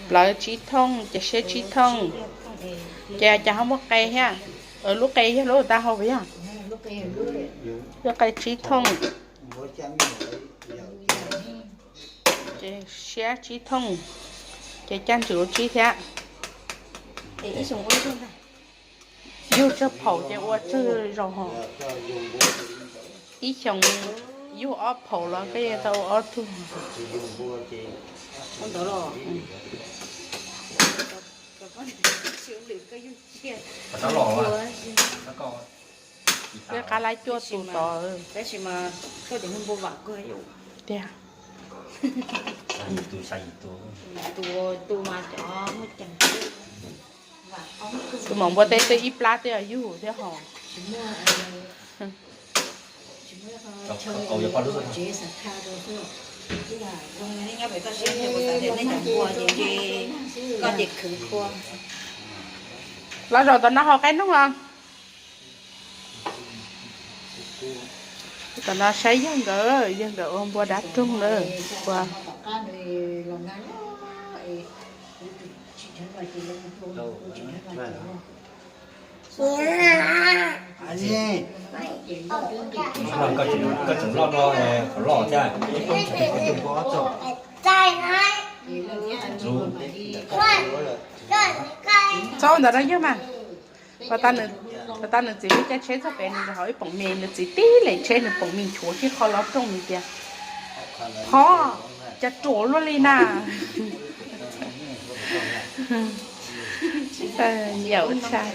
Plawv tsib thooj, ces siab tsib thooj. Ces cas ho muaj qe thiab? Lub qe yog lub taub hau puas yog? Lub qe tsib thooj, ces siab tsib thooj, ces caj ntswg ua tsib thiab. Yug tsawg phaum ces ua tsawg zaus hos. Ib xyoos yug ob phaum los koj yeej tau ua ob tug. Peb qab lab cuaj tus tod tiag. Tus maum npua teb twb ib plab twb yog yug thiab hos. Lov zaum tom no haus qaib noog os. Tom no saib yawg nkawd, yawg nkawd ua npua dab roog na. Ua Koj tseem loj no, qhov loj thiab. Txhob ntawd no yog mas. Pas tas nws txiv lub caij tsheb txog pem nws hauv ib poom mis, nws txiv tib leeg tsheb nws poom mis nchuav kiag qhov lov rooj nws tias, Phov, cas ruam luaj li na. Yaum tshaj.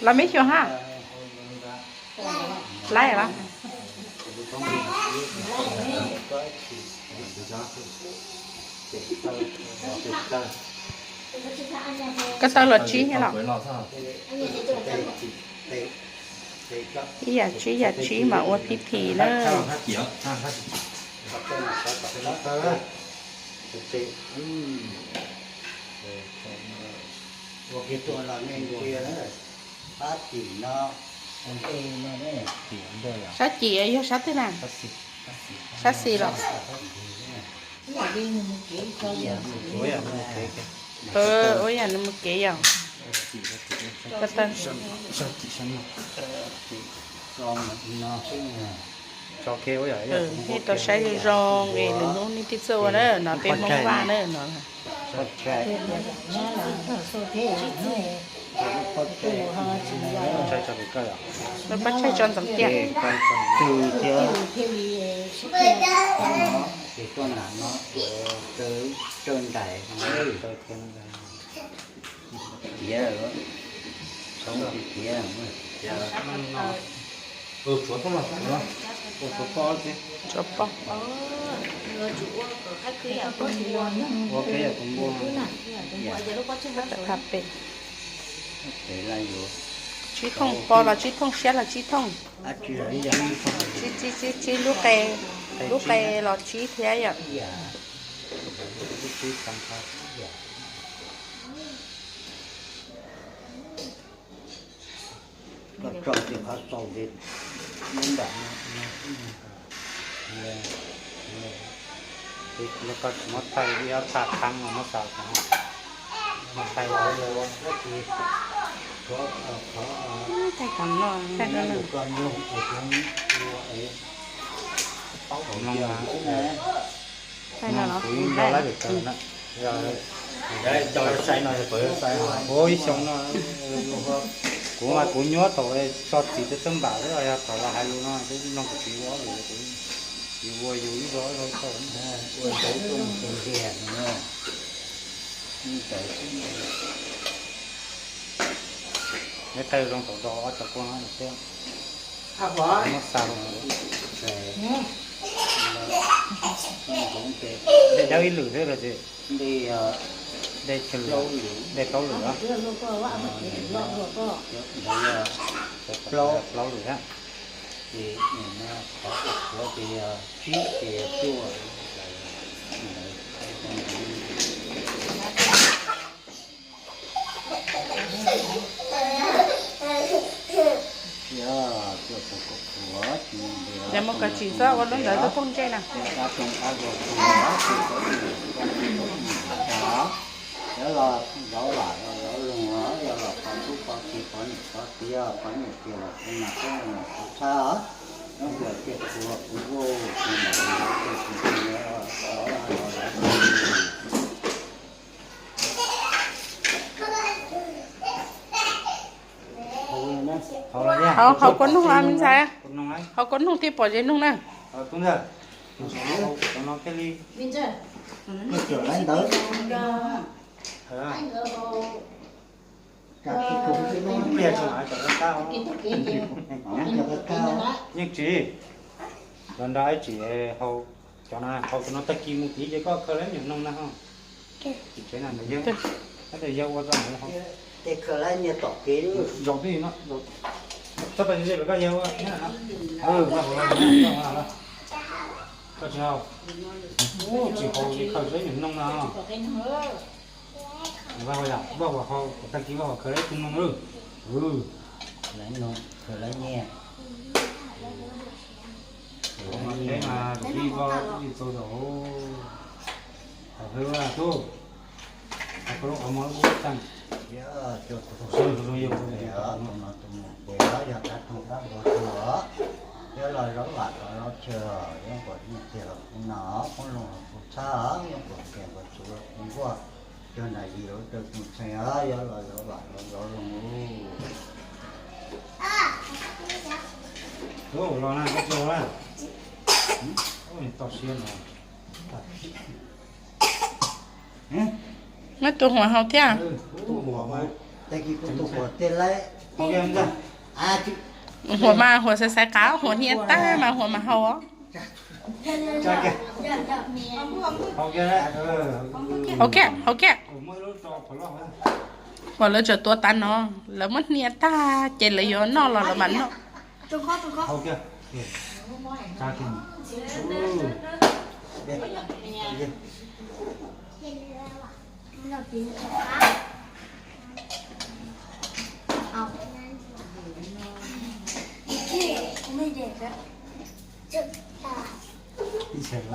Los me xyuas ha. Laib los. Koj tau los tsib thiab los? Ib yam tsib yam tsib mas ua pib phim na. Sab cim yog sab twg na? Sab xis los? Ua yam nws mus kev yog. Nej tau saib zoo zoo es lwm hnub nej thiaj txawj ua na, no peb Hmoob Vaj na no. Lawv pab tsaig tso ntxeev tiag. Tshuav poj. Tsib thooj poj los tsib thooj siab los tsib thooj. Tsib tsib tsib tsib lub qe, lub qe los tsib thiab yom. Koj tso ces qhov txaus ces nyob nram no, koj tsis muab thaij ib ob txha qhab no muab xaws, muab thaij ua, thaij qhov no, thaij no. Kuv nco lawm kawg na. Ua ib xyoo no, kuv mas kuv nyuaj thaum tso txiv txawj npam xwb, yog thaum los hais lus no twb mloog kuv txiv ua lawm, kuv txiv ua yus ib zaug ib zaug tau. Neb thaij zoo thaum do ob cov kua no thiab. Muab xa rau. Dej dawb ib lwm thiab los ces. Dej plaub lwm, dej plaub lwm. Plaub lwm thiab. Mus kom tsim xwb, ua lub ntawd tuaj phooj ntsej na. Cov los zov vam los zov loog los yog los pov tub pov kiv pov niam pov txiv pov nyiaj txiag los kuv mas peb los kuv tshab, nyob ua tiaj txhua kuv ua tus ntawm los tus tus tus los los los Hauv, hauv kua noog me ntxhais, hauv kua noog thiaj pom ze noog na. Yeej tsis, los nrog ib tsis hau cov na, hau cov no tag kis mus tid ces koj khaws lawv nyuam noog na ho. Tsis tsev na, yawg ua tau, ces khaws lawv nyias tom kev zaum twj ywm no, txhob pais ze pem koj yawg ua. Koj tsis hau, tsis hau ces khaws lawv nyuam noog na ho. Vaj ua yam, vaj ua hau, kom tag kis vaj ua khaws lawv tus noog lawm. Khaws lawv nyias. Ua mas peb mas tus tij voj tij txaus zog. Hauv peb ua tub, hauv koj lub qhov muag lub tag. Yog tus mus pem, yog tus mus pem, yog dab toog dab npua tuag, yog los zov vam los zov chaw, yog npaum nyiaj txiag los kuv nom, qoob loo los kuv tshab, yog npaum nyiaj npaum txhuv los kuv nquaj, cog nram yim los rau tus ntxhee, yog los zov vam los zov loog. Los na, koj tsis los na. Toj siab no. Muab tus huam hau thiab. Tag kis kuv tus huam tej laib. Huam mas huam xaiv xaiv qav, huam hnia tag mas huam mas hau os. Hau kiag, hau kiag. Huam lawv tseem tuav tas no, lawv muab hnia tag ces lawv yuav noj los lawv mam noj.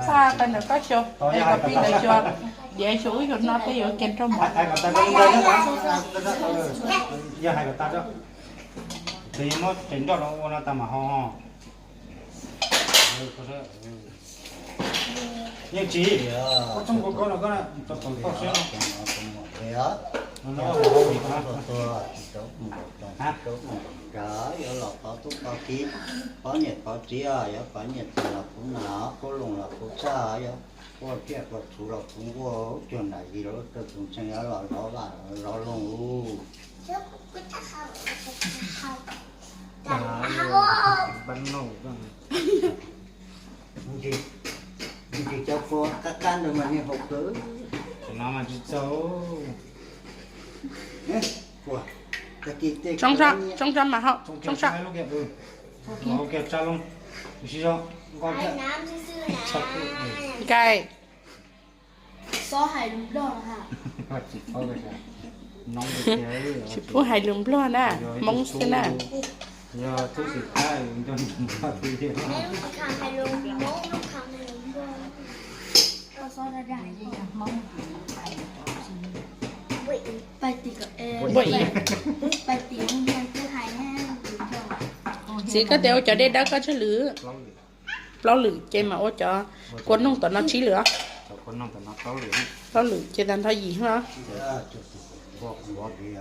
Xa tau ntawm koj xyov, es kom pib ntawd xyov, diav xyov wb xyov no tej yuav kiag nrog mov. Yog hais kom tas, tes yuav muab tes nroj los ua no tas mam ho. Yeej tsis, koj txhob nkaus koj no koj tau tau siab no. Yuav los pov tub pov kiv, pov niam pov txiv, yog pov nyiaj txiag los kuv nom, qoob loo los kuv tshab, yog ua tiaj ua txhuv los kuv nquaj, cuag nram yim los rau tus ntxhee, yog los zov vam los zov loog. Ntsis cov kua qab qab ntawd mas niag haum kawg. Tus no mas tsis txaus. Tsoob zog mas haum, tsoob zog. Hau kiag tsa loo, sib zog, nqos kiag. Nkaim. Tsis pub hais lus Nplog na, Hmoob xwb na. Yog tub xim tab nco Nplog twg. Txiv, koj tias ua cov dej dawb koj tsawg lwm? Plaub lwm ces mas ua cov kua noog tom no tsib lwm os. Plaub lwm ces tag nrho yim os. Pov tub pov kiv,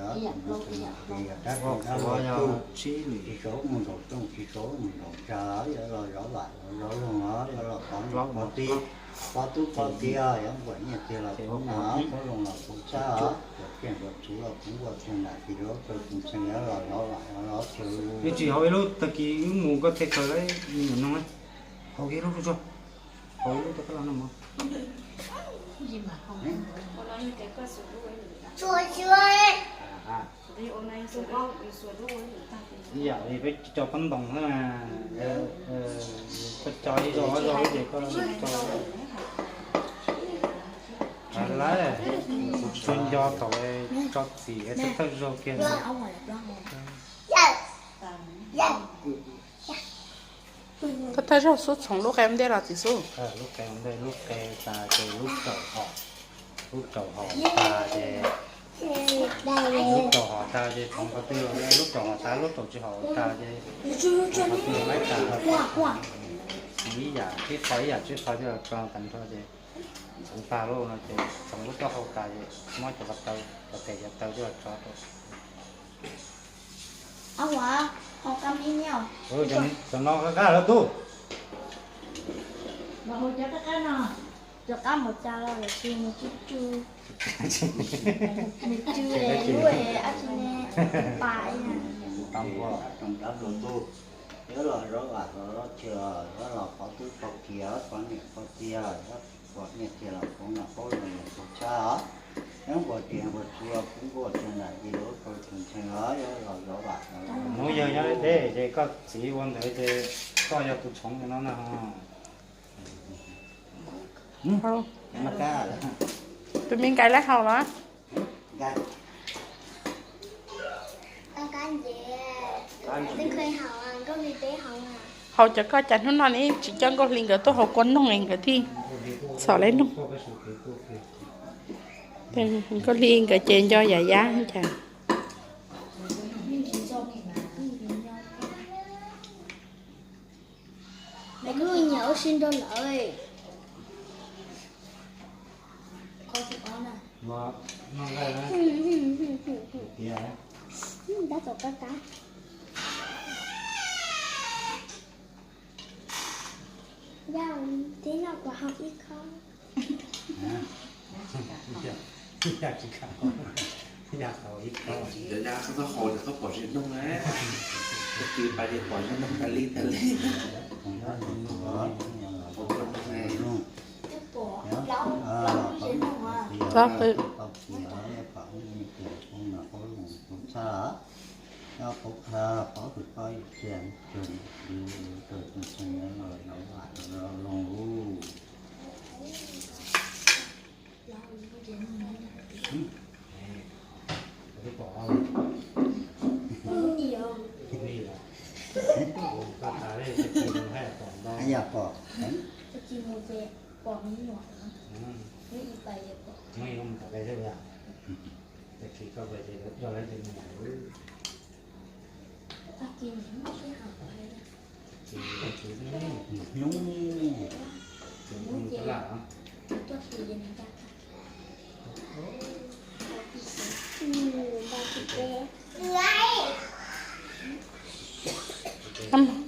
yog los pov tub pov kiv, yog npaum nyiaj txiag los kuv nom, qoob loo los kuv tshab, yuav tiaj yuav txhuv los kuv nquaj, cuag nram yim los rau tus ntxhee, yog los zov vam los zov loog. Yeej tsis hau ib lub, tag kis wb mus koj thiaj khaws lawv me nyuam noog. Hau ib lub tso, hau ib lub rau koj los noj mov. Ib yam li peb co koob ntoos xwb na, koj co ib zaug ob zaug ces koj co lawm, kuv tsuas nco thaum tso txim thawj thawj zaug kiag. Koj thawj zaug xub txhoov lub qe ua ntej los txiv xub? Lub qe ua ntej, lub qe tas ces lub raum hom, lub raum hom tas ces, lub raum hom tas ces txhoov qhov twg los, lub raum hom tas lub raum tsis hom tas ces txhoov qhov twg los laib tas. Txhoov ib yam tsib qho, ib yam tsib qho thiaj los tso tag nrho ces txhoov tag lawm no ces txhoov lub taub hau tas ces muab cov ko taw, cov tes cov taw thiaj los tso rau. Cov no qab qab los tub. Cov qab no, cov qab mus cas los lawm tsis mus tsw tsw, mus tsw lub dab tsi ne, pas ib yam. Tau npua, tau npua tub, yuav los zov vam zov tsuag, yuav los pov tub pov kiv, pov niam pov txiv, yuav pom nyiaj txiag los pov noj qab los pov tshaj, yuav nquas riam nquas txhuv los pov nkuaj tsuag nram yim lub rau tseem tsheej los yuav los zov vam. Hnub yawg nyob deb deb ces koj txiv ua ntawd ces koj yog tus txhoov no na. Tus me nkais lawv haus los? Haus cov koj cas hnub no ne tsis coj Nkauj Hli nkawd tuaj haus kua noog es nkawd thiaj txhom lawv noog. Nkauj Hli nkawd ces nco yam yab cas. Nws kuj nyiam ua si nrog lawv. Tab tom qab qab. Yog tib no kuv haus ib khob. Yog tsis kam, yog haus ib khob. Cov dab koj txhob haus, koj pom tsis noog na. Koj tis pais ces pom tsis noog tas li tas li. Pom tsis noog ne. Txhob qw. Hnub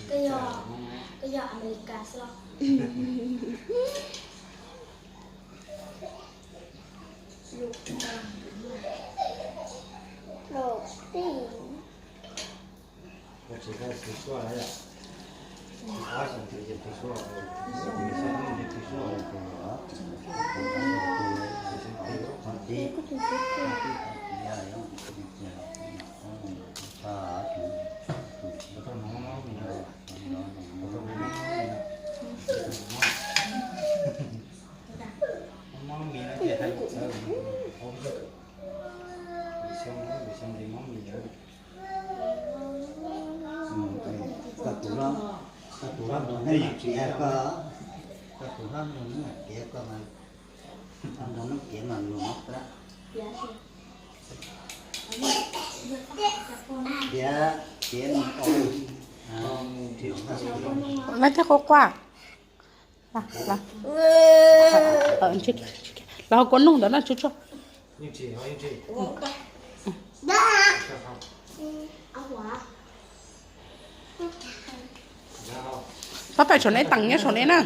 Koj yog, koj yog Amelikas xwb los? Koj tus hlob, koj tus hlob nrog neb mam txiav koj, koj tus hlob nrog neb mam txiav koj mas, nrog neb txiav mas luag mob plab. Txiav, txiav mus ua. Lawv thiaj quaj quaj. Los haus kua noog ntawd no tsuag tsuag. Pab pais saum ne, Teem nyob saum ne na.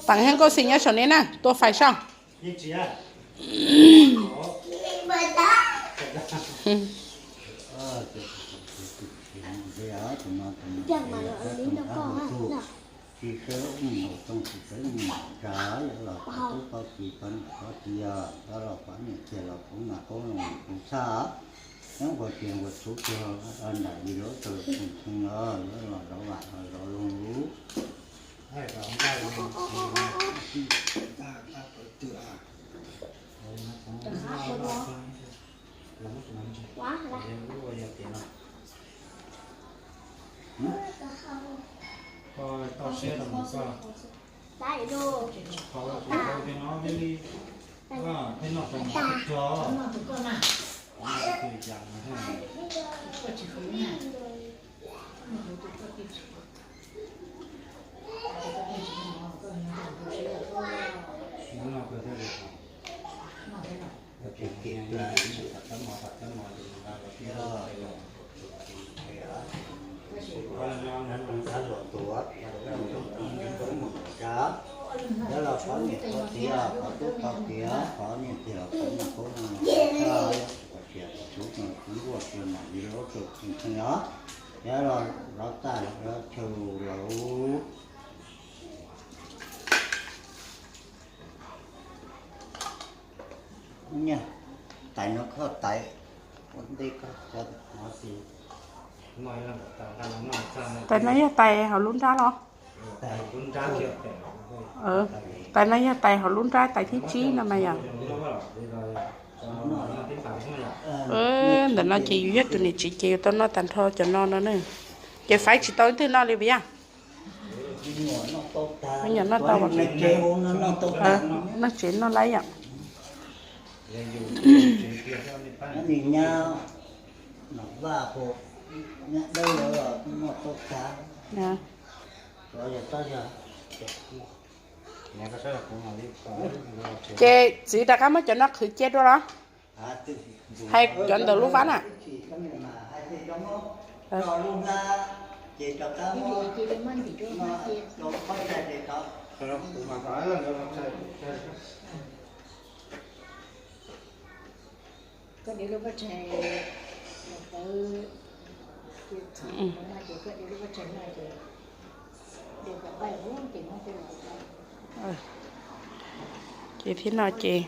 Teem thiab Nkauj Xis nyob saum ne na, tua fais saib. Tsis sawv mus nraum zoov, tsis sawv mus nraum tsav, yuav los pov tub pov kiv, pov niam pov txiv, yuav los pov nyiaj txiag los pov noj qab los pov tshaj, nyob nquas riam nquas txhuv tsuag nram yim lub rau tseem tsheej los yuav los zov vam los zov luag lub. Toj siab rau mus koj. Qhov kuv tau tej no thiaj li, thiaj noj tau mov txog. Nyob los pab niam pab txiv, qhov tub qhov kiv, qhov niam txiv los pab niam pab txiv, qhov txiv tub qhov nruaj tus mam li lub tus tseem kheej os. Nyob los lov tag lov chaw lawm. Tais no koj tais ua ntej koj cov no xwb. Tais no yog tais hauv lub nrab los? Tais no yog tais hauv lub nrab, tais thib tsib no mas yom. Ntawm no ces yus yog tus niam tsev ces yus tau noj tag nrho cov no no na. Ces faib tsis tau ib tug noj li puas yog? Me nyuam noj tau, noj tsev noj lawm yom. Ces txiv rov qab muab cov no qhwv cia dua los? Hais cov ntawm lub vab na. Ces thiab no ces,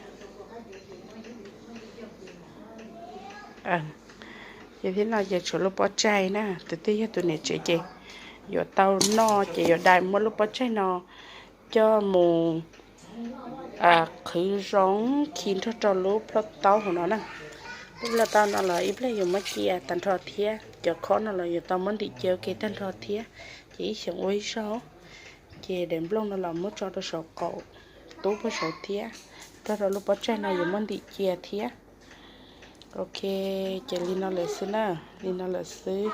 ces thiab no ces tshuav lub pob tsaig na, tus twg yog tus niam tsev ces yuav tau noj ces yuav dai muab lub pob tsaig no coj mus qhwv zoo khi nrog rau lub plhaub taub hauv no na. Lub plhaub taub no los ib pliag yuav muab cia tag nrho thiab, cov khob no los yuav tau muab ntim cia ua ke tag nrho thiab, ces ib xyoos ua ib zaug. Ces daim nplooj no los muab tso rau saum qaum tub puag saud thiab, nrog rau lub pob tsaig no yuav muab ntim cia thiab. Ok, ces li no lawm xwb na, li no lawm xwb.